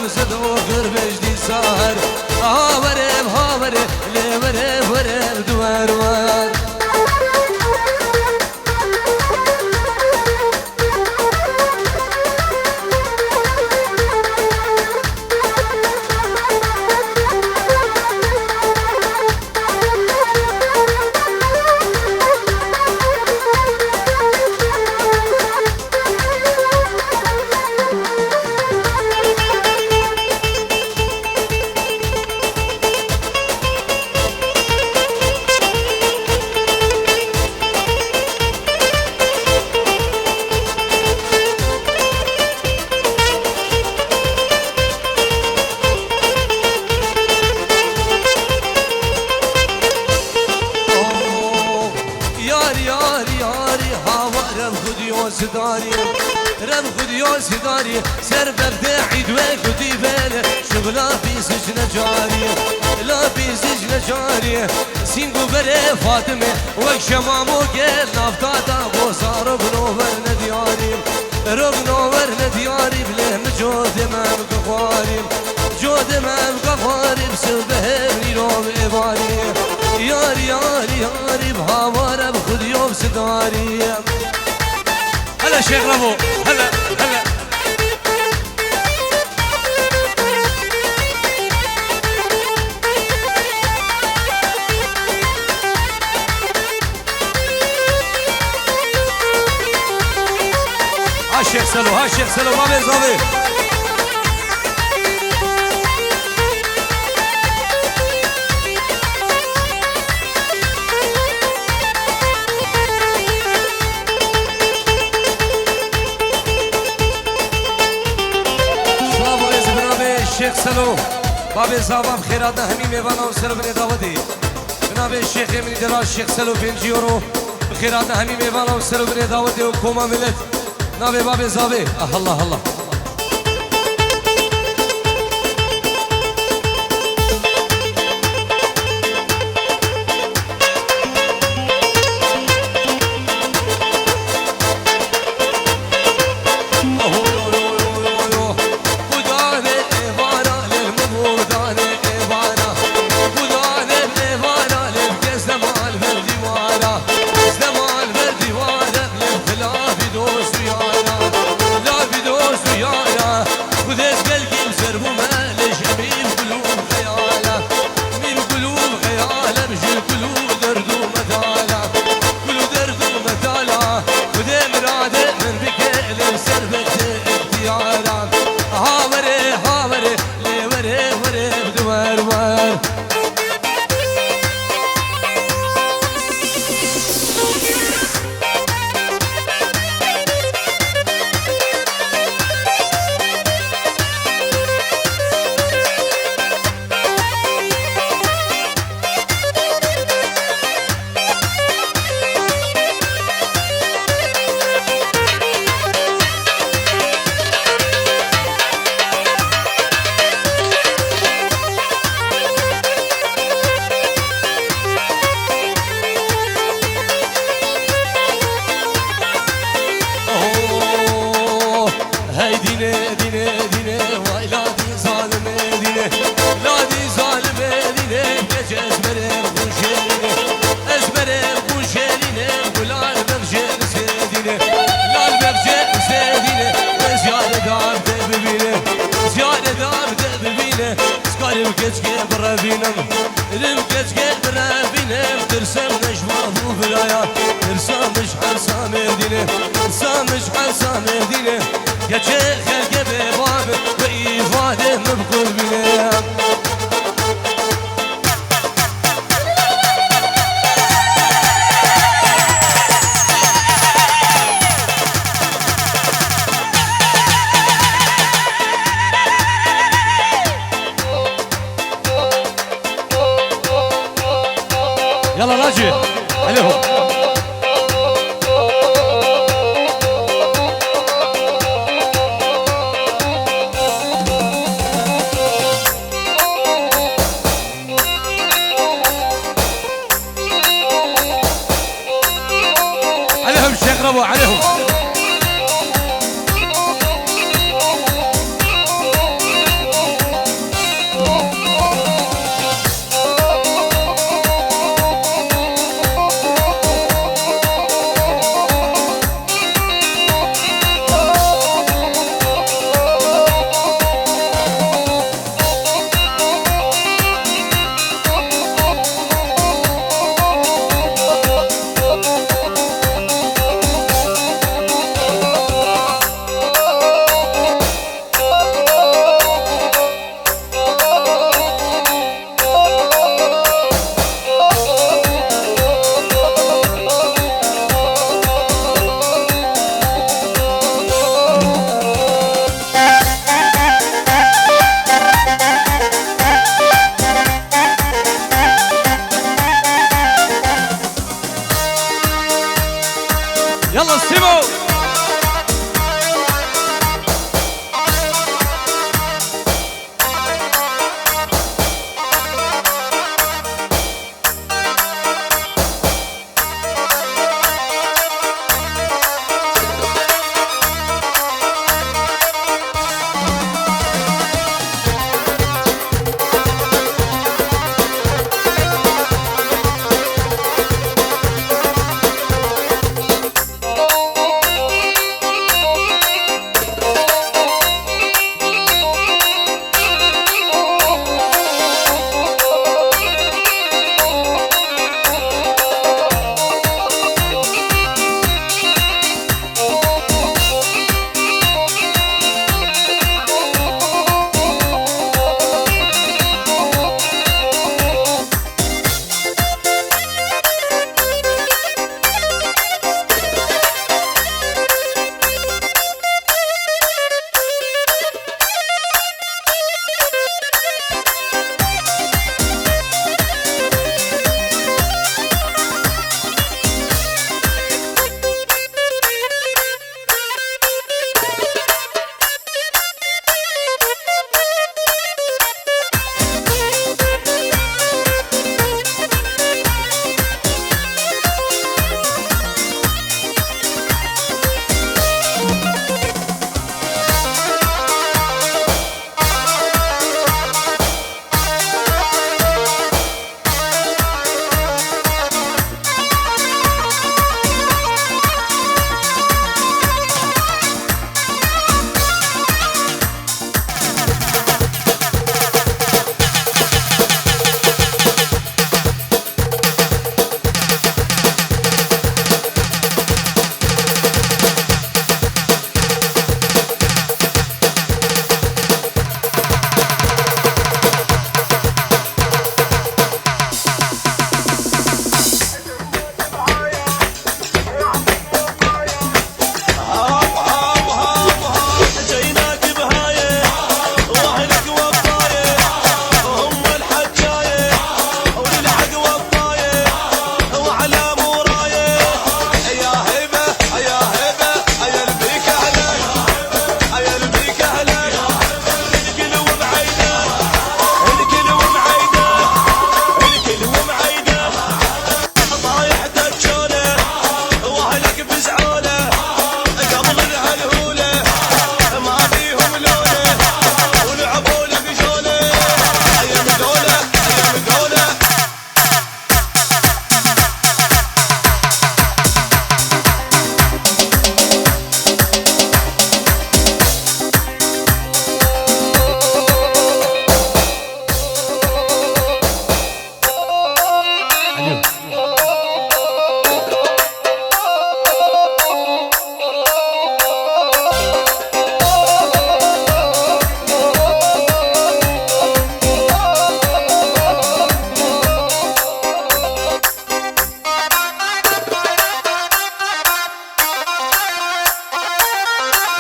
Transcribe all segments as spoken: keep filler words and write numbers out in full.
Zed oxir vecdî sar. Hawerê, hawerê, lê were, were, duwer, wer. Yar, yar, yar, hawa rem xudiyo zidarî, rem xudiyo zidarî, ser bevde îd we gudî vele, şibla bîzic necarî, la bîzic necarî, sîngu bere Fatime, wek şemamo gel navta da, bo zaro bino ver nediyarî. Rogno werne diyarî, bilê mi codê me em gixwarî. Codê me em gixwarî, bi sibehê nîro êvarî. Yarî, yarî, yarî, bi haware bi xudî ov sidarî. Hele Şêx Revo, hele, hele. Ha Şêx Selo, ha Şêx Selo, mabê zavê. Silav û rêz bi navê Şêx Selo, bavê zavan, bi xêr hatina hemî mêvana û ser û binê dawetê. Bi navê Şêxê min î delal Şêx Selo pêncî euro. Bi xêr hatina hemî mêvana û ser û binê dawetê û koma milet. Navê bavê zavê. Ah, Allah, Allah. Zemal ver dîwara, zemal ver dîwara, la bi dost û yara, la bi dost û yara. Xwedê ez gelkî li ser bûme, lê ji mîr gul û xeyala, mîr gul û xeyala, ji gul û derd û medala, gul û derd û medala. Xwedê miradê min bike, lê li ser bextê ixtiyara. Ha were, ha were, lê were, were, bi di wer wer. Oh, hey dîne, dîne, dîne, vay la dî zalime dîne, la dî zalime dîne, gece ez merem xûşe dîne, ez merem xûşe dîne, gulal bevje li sedîne, lal bevje li sedîne, ez yare dar te bibîne, ez yare dar te bibîne, ez karim keçke birevînim. Rim keçke birevînim, tirsem ne ji bav û biraya, tirsa min ji hersa Mêrdînê, tirsa min ji hersa Mêrdînê. Keçê xelkê bêbav e, bi îfadê min bi qurbînê. Yala lacê. Aleyhum. Aleyhum Şêx Revo, aleyhum. Yalla Simo!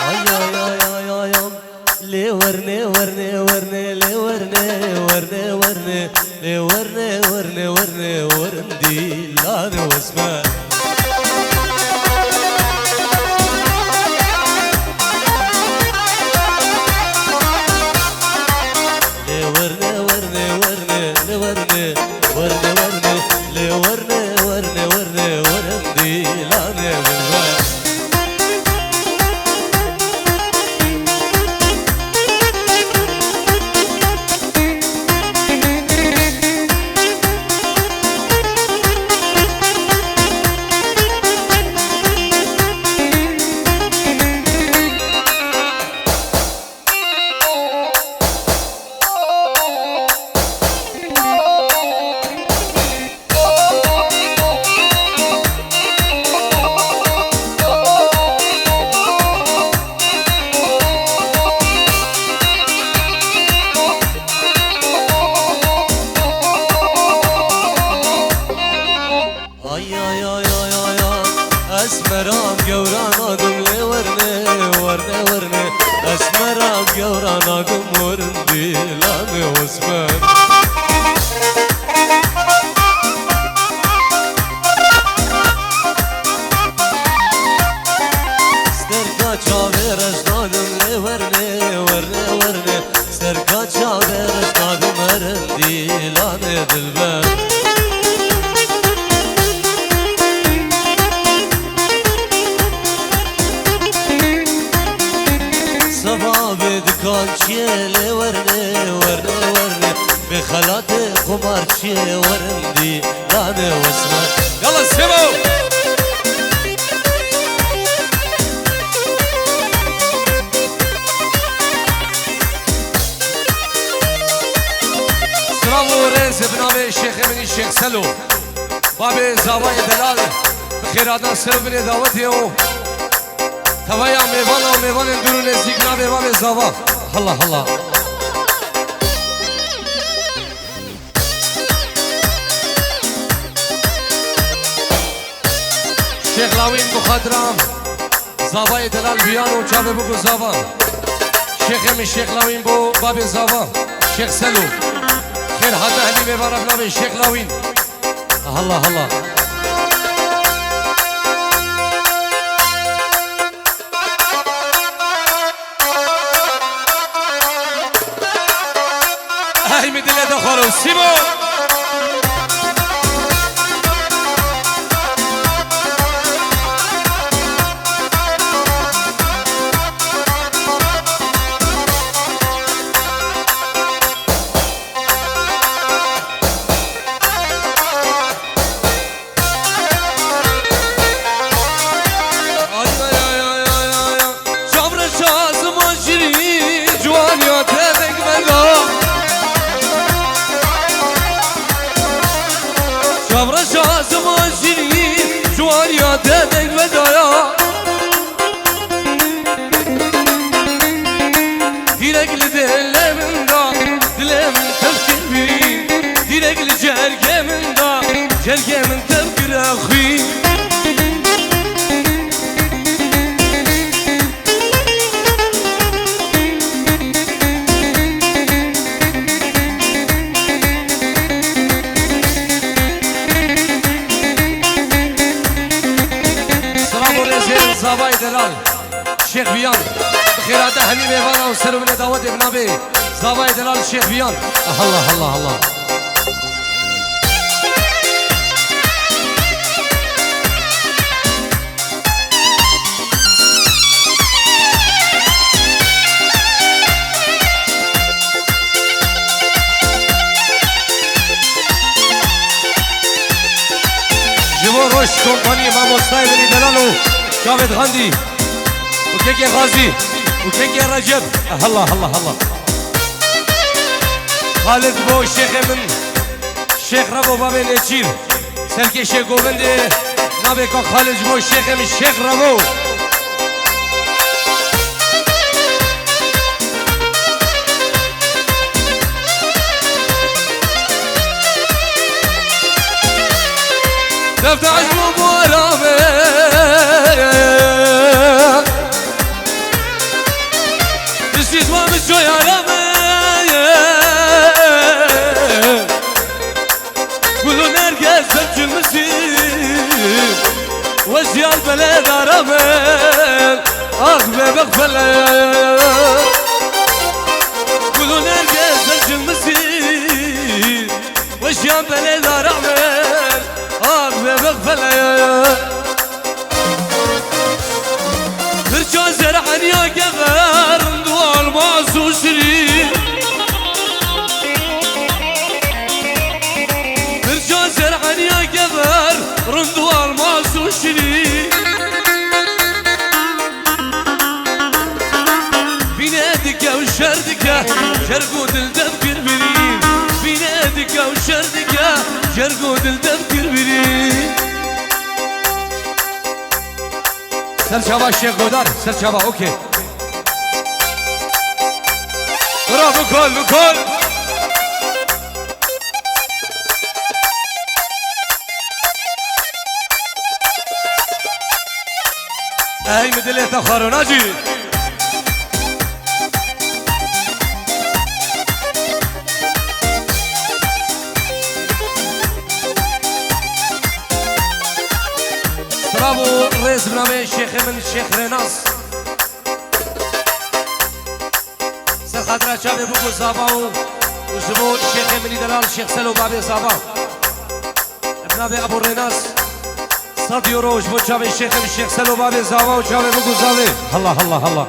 Ay, ay, ay, ay, ay, ay. Lê werne, werne, werne, lê werne, werne, werne, lê werne, werne, werne, werne, dîlanê Osman. Lê werne, werne, werne, lê werne, werne, werne, lê werne, werne, werne, werne, dîlanê dilber. Ay, ay, ay, ay, ay, ay. Ez meram gewran agim lê werne, werne, werne. Ez meram gewran agim werne, dîlanê Osman. Çiyê lê werne, werne, werne. Bê xelatê xumarçiyê werin dî, nane wesme. Yalla Sebo! Silav û rêz bi navê Şêxê min î Şêx Selo. Babê Zavayê Delal, bi xêrhatina ser û binê dawetê û teveya mêvana û mêvanên dûr û nêzîk navê babê Zava. Halla, halla. Şêx Lawîn bi xatira Zavayê Delal biyan û çavê biku Zava. Şêxê min Şêx Lawîn bo babê Zava. Şêx Selo. Xêr hate helî mêvana bi navê Şêx Lawîn. Halla, halla. Hey mi dilê de xwaro Sîmo. Çavreşa ziman şirî, ciwaniya te deng veda. Çavreşa ziman şirî, ciwaniya te deng vedaya. Dîrek li dilê min da, dilê min tevkir bî. Dîrek li cergê min da, cergê min tevkire xwî. Silav û rêzên Zavayê Delal. Şêx Viyan. Bi xêrate hemî mêvana û ser û binê dawetê bi navê Zavayê Delal Şêx Viyan. Allah, Allah, Allah. Ji bo roj kompaniyê mamostayê min î delal û çavê dixandî û kekê Xazî û kekê Receb. Halla, halla, halla. Xalid bo şêxê min, Şêx Rebo babê Nêçîr. Serkêşê govendê navê Kak Xalid ji bo şêxê min Şêx Rebo. Defte eşq û bara me. Dişî zwa min coyara me. Gul û nergis ser çilmisî, weşiyan belê dara min, ax bebek fele. Gul û nergis ser çilmisî, weşiyan belê dara min, ax bebek fele. Pirça zerheniya gever, rind û almas û şirî. Pirça zerheniya gever, rind û almas û şirî. Bîne dike û şer dike, şer ku dil dev kir birî. Bîne dike û şer dike, şer ku dil dev kir birî. Ser çava Şêx Godar, ser çava, okey. Bravo, gol, gol. Ey mi dilê te xwaro nacî. Silav û rêz bi navê şêxê min Şêx Rênas. Ser xatira çavê biku Zava û, û ji bo şêxê min î delal Şêx Selo babê Zava. Bi navê Ebû Rênas. Sed euro ji bo çavê şêxê min Şêx Selo babê Zava û çavê biku Zavê. Halla, halla, halla.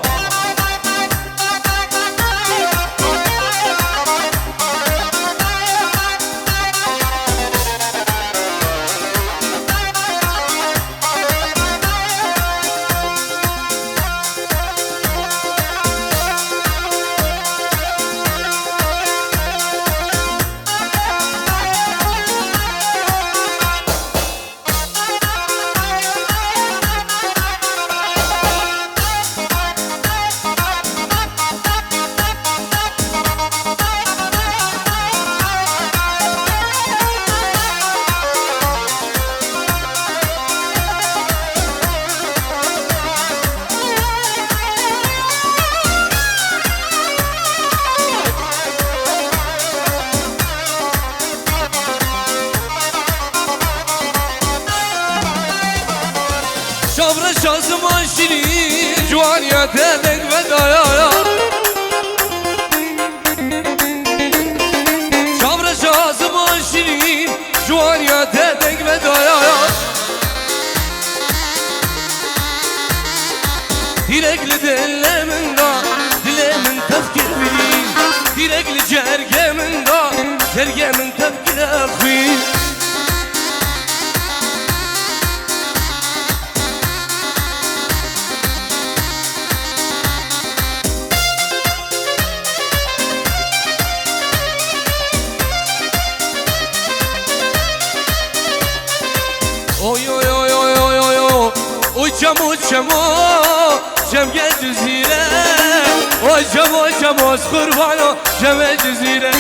Çavreşa ziman şirîn, ciwaniya te deng vedaya ya. Çavreşa ziman şirîn, ciwaniya te deng vedaya ya. Dîrek li dilê min da, dilê min tevkir bî. Dîrek li cergê min da, cergê min tevkir xwî. Oy, oy, oy. Oy çemo çemo, çemgê Cizîre. Oy çemo çemo, ez qurbano çemê Cizîre.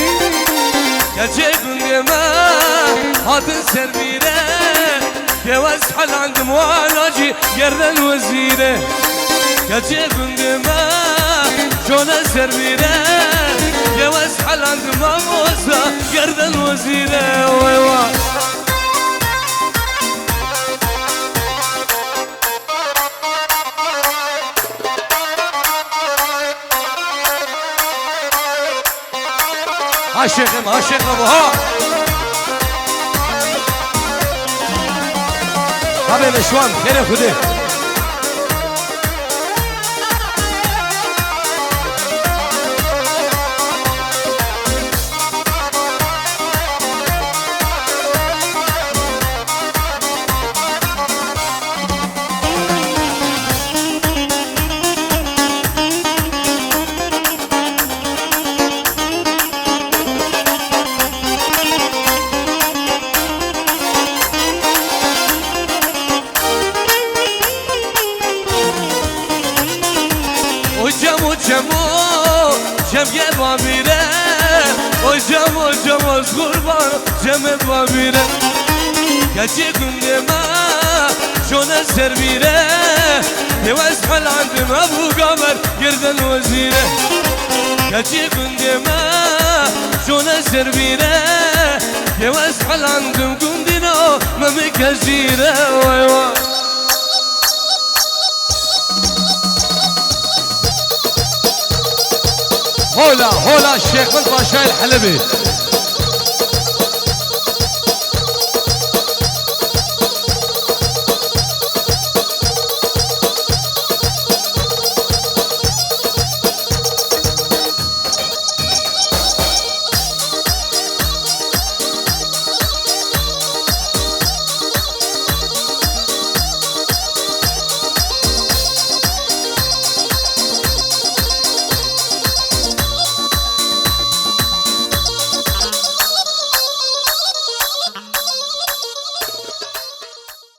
Keçê gundê me hatin ser bîre. Pêwest helandim wana jî gerden wezîre. Keçê gundê me şone ser bîre. Pêwest helandim mamosta gerden wezîre. Oy wa. Ha şêxê me, ha şêxê me, ha. Ha bê Şiwan, xêrê Xwedê. O cemo cemo, cemê Bamîre. O cemo cemo, ez qurban cemê Bamîre. Keçê gundê me şone ser bîre. Pêwest helandim ev û gamer girden wezîre. Keçê gundê me şone ser bîre. Pêwest helandim gundîno me min kezîre. Way way. Hola, hola, Şêxul Paşayê Helebê.